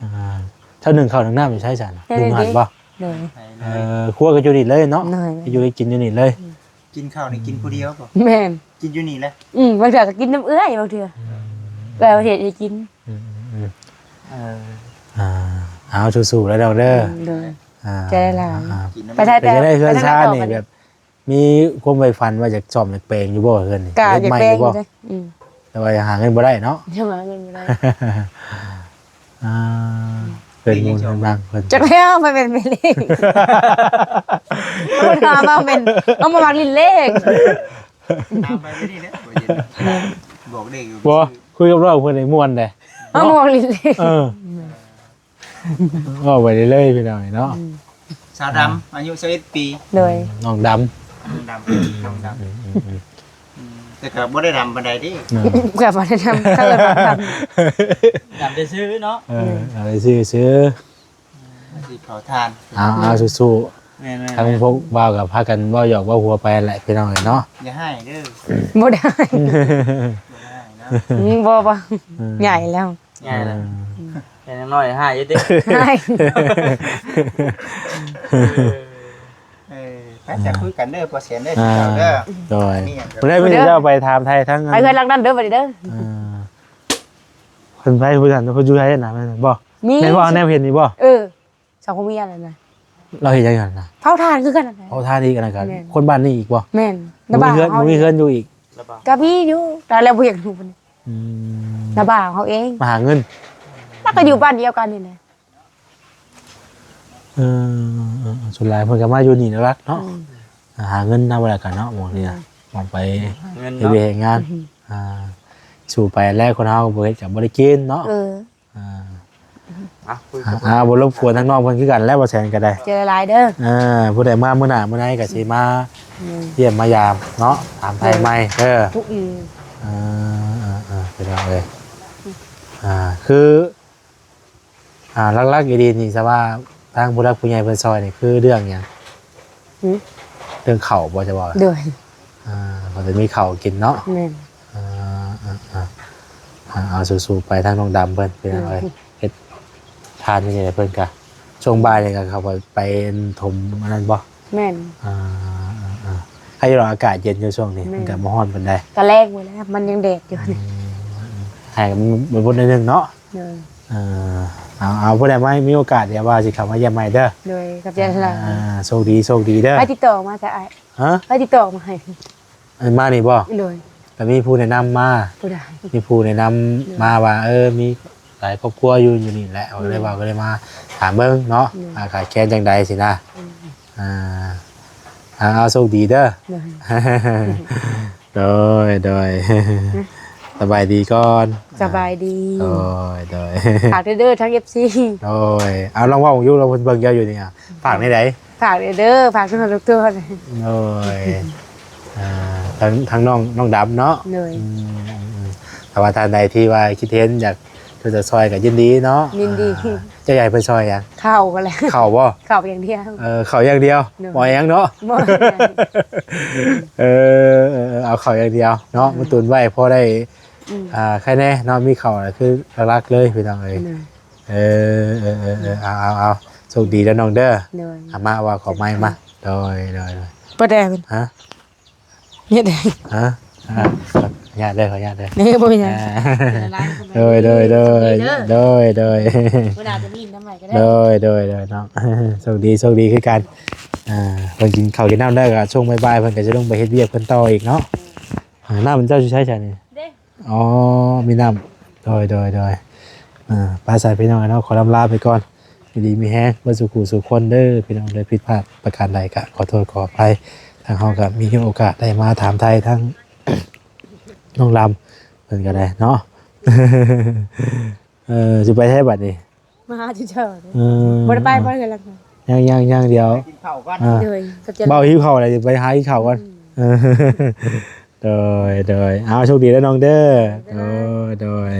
ອືມ ອ່າ ເຈົ້າໜຶ້ງເຂົ້າໜຶ້ງນ້ຳຢູ່ໃສຊັ້ນ ແມ່ນ ນຸ່ງຫັ້ນບໍ່ ໂດຍ ເອີ ຄົວກໍຢູ່ນີ້ເລີຍເນາະ ໂດຍ ຢູ່ໄດ້ກິນຢູ່ນີ້ເລີຍ ອືມ ກິນເຂົ້ານີ້ກິນຜູ້ດຽວບໍ່ ແມ່ນ ກິນຢູ່ນີ້ແຫຼະ ອືມ ບາງເທື່ອກໍກິນນຳເອື້ອຍ ບາງເທື່ອ ອືມ ເອື້ອຍເຮັດໃຫ້ກິນ ອືມໆ ເອີ ອ່າ ເອົາ ສູ້ໆ ແລ້ວເດີ ອືມ ໂດຍ ອ່າ ໃຈຫຼາຍ ອ່າ ໄປໄທ ເປັນຈັ່ງໃດເຮືອນຊານນີ້ ແບບ ມີຄວາມໃຝ່ຝັນວ່າຢາກສ້ອມຢາກແປງຢູ່ບໍ່ເຮືອນນີ້? ກະຢາກແປງຢູ່ເດ້ ອືມ ແຕ່ວ່າຍັງຫາເງິນບໍ່ໄດ້ເນາະ ຍັງຫາເງິນບໍ່ໄດ້ ອ່າ ເປັນບຸນເປັນບາງເພິ່ນ ຈັກແລ້ວ ໄປເປັນແມ່ເລກ ເພິ່ນຫາມາເປັນ ເອົາມາມັກຫຼິ້ນເລກ ຕາມໄປນີ້ແຫຼະ ບອກເລກຢູ່ ບໍ່ ຄຸຍກັບນ້ອງເພິ່ນໃຫ້ມ່ວນເດ້ ເອົາມາມັກຫຼິ້ນເລກ ເອີ ເວົ້າໄປເລື້ອຍໆ ພີ່ນ້ອງເນາະ ອືມ ສາວດຳ ອືມ ອາຍຸຊາວເອັດປີ ໂດຍ ນ້ອງດຳ ນ້ອງດຳ ນ້ອງດຳ ອືມໆໆ ອືມ ແຕ່ກໍບໍ່ໄດ້ດຳປານໃດເດ້ ອືມ ກໍບໍ່ໄດ້ດຳ ກໍເອີ້ນວ່າດຳ ດຳແຕ່ຊື່ເນາະ ເອີ ອືມ ເອົາໄດ້ຊື່ໆ ອືມ ຊິເຜົາຖ່ານ ເອົາ ເອົາ ອືມ ສູ້ໆ ແມ່ນໆໆ ທາງພວກບ່າວກໍພາກັນເວົ້າຫຍອກເວົ້າຫົວໄປແຫຼະ ພີ່ນ້ອງເນາະ ຢ່າຮ້າຍເດີ ບໍ່ໄດ້ ບໍ່ໄດ້ເນາະ ອືມ ບໍ່ ບໍ່ ອືມ ໃຫຍ່ແລ້ວ ງ່າຍແລ້ວ ອືມ ແຕ່ຍັງນ້ອຍຫາຍຢູ່ຕິ ຫາຍ ເອີ ເອີ ໄປຈະຄຸຍກັນເດີ ພໍ່ແສນເດີ ອ່າ ເຈົ້າເດີ ໂດຍ ມີຫຍັງກໍ ບໍ່ໄດ້ ມີແຕ່ເຈົ້າໄປຖາມໄທທາງ ໄປເຮືອນຫຼັງນັ້ນເດີ ບັດນີ້ເດີ ອ່າ ເພິ່ນໄປຄືກັນ ເພິ່ນຢູ່ໃສນະ ແມ່ນບໍ່? ມີ ແມ່ນບໍ່? ແນວເຫັນນີ້ບໍ່? ເອີ ສາວຜູ້ເມຍນັ້ນນະ ລາວເຮັດຫຍັງຢູ່ຫັ້ນນະ? ເຜົາຖ່ານຄືກັນນັ້ນແຫຼະ ເຜົາຖ່ານອີກ ອັນນັ້ນກໍ ແມ່ນ ຄົນບ້ານນີ້ອີກບໍ່? ແມ່ນ ບໍ່ມີເຮືອນ ນະບ່າວເຮົາ ບໍ່ມີເຮືອນຢູ່ອີກ ລະບ່າວ ກໍມີຢູ່ ແຕ່ລາວບໍ່ຢາກຢູ່ພຸ້ນ ອືມ ນະບ່າວເຮົາເອງ ມາຫາເງິນ ລາວກໍຢູ່ບ້ານດຽວກັນນີ້ແຫຼະ ເອີ ເອີ ເອີ ສ່ວນຫຼາຍເພິ່ນກໍມາຢູ່ນີ້ຫຼັກໆເນາະ ອືມ ຫາເງິນນຳແລ້ວກັນເນາະ ໝ່ອງນີ້ນະ ອືມ ໝ່ອງໄປຫາເງິນເນາະ ເຮັດວຽກເຮັດງານ ອືມ ອ່າ ສູ້ໄປແລ້ວ ຄົນເຮົາບໍ່ເຮັດກໍບໍ່ໄດ້ກິນເນາະ ເອີ ອ່າ ອ່າ ບໍ່ລົບກວນທາງນ້ອງເພິ່ນຄືກັນແຫຼະ ບໍ່ແສນກໍໄດ້ ເຈີຫຼາຍໆເດີ ເອີ ຜູ້ໃດມາມື້ໜ້າມື້ໃນກໍຊິມາ ອືມ ຢ້ຽມມາຢາມເນາະ ຖາມໄທໃໝ່ເດີ ທຸກ ອືມ ເອີ ເອີ ເອີ ພີ່ນ້ອງເອີຍ ອ່າ ຄື ອ່າ ຫຼັກໆອີ່ຫຼີນີ້ ສະວ່າທາງຜູ້ຫຼັກຜູ້ໃຫຍ່ເພິ່ນຊ່ອຍນີ້ຄືເລື່ອງຫຍັງ? ຫື? ເລື່ອງເຂົ້າບໍ່ ຈະເວົ້າ? ໂດຍ ອ່າ ເພິ່ນຈະມີເຂົ້າກິນເນາະ ແມ່ນ ອ່າ ອ່າ ອ່າ ເອົາ ສູ້ໆໄປ ທາງນ້ອງດຳເພິ່ນ ພີ່ນ້ອງເອີຍ ໂດຍ ເຮັດທານຢູ່ນີ້ແຫຼະ ເພິ່ນກະຊ່ວງບ່າຍນີ້ກະເຂົ້າໄປ ໄປຖົມອັນນັ້ນບໍ່? ແມ່ນ ອ່າ ອ່າ ອ່າ ໃຄຢູ່ດອກ ອາກາດເຢັນຢູ່ຊ່ວງນີ້ ແມ່ນ ມັນກະບໍ່ຮ້ອນປານໃດ ກະແລງໄປແລ້ວ ມັນຍັງແດດຢູ່ ອືມ ໃຫ້ມັນບໍ່ໄດ້ໜຶ່ງເນາະ ໂດຍ ເອີ ເອົາ ເອົາ ຜູ້ໃດມາ ມີໂອກາດ ດຽວວ່າຊິເຂົ້າມາຢ້ຽມໃໝ່ເດີ ໂດຍ ຂອບໃຈຫຼາຍ ອ່າ ໂຊກດີ ໂຊກດີເດີ ໃຜຕິດຕໍ່ມາຈະອ້າຍ ຮະ? ໃຜຕິດຕໍ່ມາໃຫ້? ອັນມານີ້ບໍ່? ໂດຍ ກໍມີຜູ້ແນະນຳມາ ຜູ້ໃດ? ມີຜູ້ແນະນຳ ໂດຍ ມາວ່າ ເອີ ມີຫຼາຍຄອບຄົວຢູ່ ຢູ່ນີ້ແຫຼະ ອືມ ກໍເລີຍວ່າ ກໍເລີຍມາຖາມເບິ່ງເນາະ ໂດຍ ວ່າຂາດແຄນຈັ່ງໃດຊີ້ນະ ອືມ ອ່າ ເອົາ ໂຊກດີເດີ ໂດຍ ໂດຍ ໂດຍ ສະບາຍດີກ່ອນ ສະບາຍດີ ໂດຍ ໂດຍ ຝາກເດີ ເດີ ທາງເອັຟຊີ ໂດຍ ເອົາ ລອງເວົ້າຢູ່ ລອງເພິ່ນເບິ່ງເຈົ້າຢູ່ນີ້ ອາ ຝາກແນວໃດ? ຝາກເດີ ຝາກທຸກຄົນ ໂດຍ ອ່າ ທາງ ທາງນ້ອງ ນ້ອງດຳເນາະ ໂດຍ ອືມ ອືມ ອືມ ຖ້າວ່າທ່ານໃດທີ່ວ່າຄິດເຫັນຢາກ ເພິ່ນຈະຊ່ອຍກໍຍິນດີເນາະ ຍິນດີ ອ່າ ເຈົ້າຢາກໃຫ້ເພິ່ນຊ່ອຍຫຍັງ? ເຂົ້າກໍແລ້ວ ເຂົ້າບໍ່? ເຂົ້າຢ່າງດຽວ ເອີ ເຂົ້າຢ່າງດຽວ ໂດຍ ບໍ່ຫຍັງເນາະ ບໍ່ຫຍັງ ເອີ ເອີ ເອີ ເອົາເຂົ້າຢ່າງດຽວເນາະ ອືມ ມາຕຸນໄວ້ພໍໄດ້ ອືມ ອ່າ ໃຄແນ່ເນາະ ມີເຂົ້າກໍຄືຫຼັກໆເລີຍ ພີ່ນ້ອງເອີຍ ອືມ ເອີ ເອີ ເອີ ເອີ ເອົາ ເອົາ ເອົາ ໂຊກດີເດີນ້ອງເດີ ໂດຍ ອາ ມາວ່າຂໍໄມ້ມາ ໂດຍ ໂດຍ ໂດຍ ບໍ່ໄດ້ ຮະ? ເຮັດໃດ ຮະ? ອ່າ ຍາດເດີ ຂໍຍາດເດີ ເດ້ບໍ່ເປັນຫຍັງ ອ່າໂດຍໂດຍໂດຍໂດຍໂດຍ ເວລາຈະມີນຳໃໝ່ກໍໄດ້ ໂດຍໂດຍໂດຍເນາະ ໂຊກດີໂຊກດີຄືກັນ ອ່າ ເພິ່ນກິນເຂົ້າກິນນ້ຳແລ້ວກໍຊ່ວງບ່າຍໆ ເພິ່ນກໍຈະລົງໄປເຮັດວຽກເພິ່ນຕໍ່ອີກເນາະ ອ່າ ນ້ຳເຈົ້າຢູ່ໃສຊະນີ້ ເດ້ ອໍ ມີນ້ຳ ໂດຍໂດຍໂດຍ ອ່າ ໄປສາຍພີ່ນ້ອງເນາະ ຂໍລຳລາໄປກ່ອນ ຢູ່ດີມີແຮງເບິດສູ່ຄູ່ສູ່ຄົນເດີພີ່ນ້ອງເດີ ຜິດພາດປະການໃດກໍຂໍໂທດຂໍອະໄພ ທາງເຮົາກໍມີໂອກາດໄດ້ມາຖາມໄຖ່ທາງນ້ອງລຳເພິ່ນກໍໄດ້ເນາະ ເອີ ຊິໄປໃສບັດນີ້ ມາຫາເຈົ້າ ເອີ ບໍ່ໄດ້ໄປບໍ່ເຮືອນຫຼັງ ຍັງຍັງຍັງດຽວ กินข้าวก่อน ອ່າ ໂດຍຂອບໃຈ ເບົາຫິວເຂົ້າແລ້ວ ໄປຫາກິນເຂົ້າກ່ອນ ໂດຍໂດຍ ເອົາໂຊກດີເດີນ້ອງເດີ ໂດຍໂດຍ